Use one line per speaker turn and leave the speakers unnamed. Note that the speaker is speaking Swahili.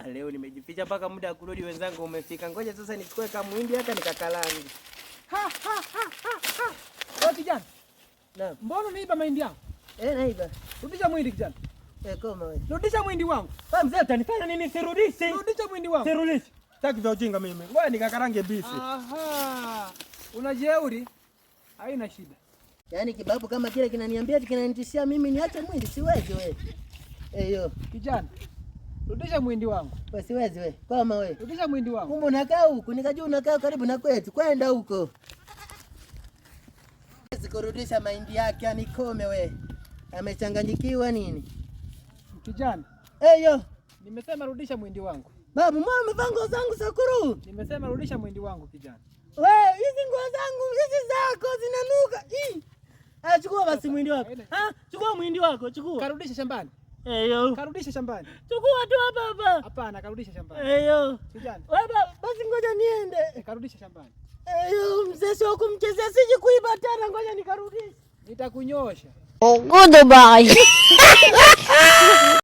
Ah, leo nimejificha mpaka muda wa kurudi wenzangu umefika. Ngoja sasa nichukue kamuhindi hata nikakalange.
Ha ha ha ha ha. Wewe kijana.
Naam.
Mbona unaiba mahindi yangu?
Eh, naiba.
Rudisha muhindi kijana.
Eh, koma wewe.
Rudisha muhindi wangu.
Wewe mzee utanifanya nini sirudishe?
Rudisha muhindi wangu.
Sirudishe. Sitaki vya ujinga mimi. Ngoja nikakarange bisi.
Aha. Unajeuri? Haina shida.
Yaani kibabu kama kile kinaniambia kinanitishia mimi niache mwindi siwezi wewe. Eh, yo.
Kijana. Rudisha muhindi wangu.
Wewe siwezi wewe. Koma wewe.
Rudisha muhindi wangu.
Kumbe unakaa huku, nikajua unakaa karibu na kwetu. Kwenda huko. Siwezi kurudisha mahindi yake anikome we. Amechanganyikiwa nini?
Kijana.
Eh, yo.
Nimesema rudisha muhindi wangu.
Babu, mbona umevaa nguo zangu Sakuru?
Nimesema rudisha muhindi wangu kijana.
We, hizi nguo zangu hizi zako zinanuka. Ii. Ah, chukua basi mwindi wako. Ah, chukua mwindi wako, chukua.
Karudisha shambani.
Eh, yo.
Karudisha shambani.
Chukua tu hapa hapa.
Hapana, karudisha shambani.
Eh, yo.
Kijana.
Wewe basi ngoja niende.
Karudisha shambani.
Eh, yo, mzee sio kumchezea siji kuiba tena, ngoja nikarudishe.
Nitakunyosha.
Oh, goodbye.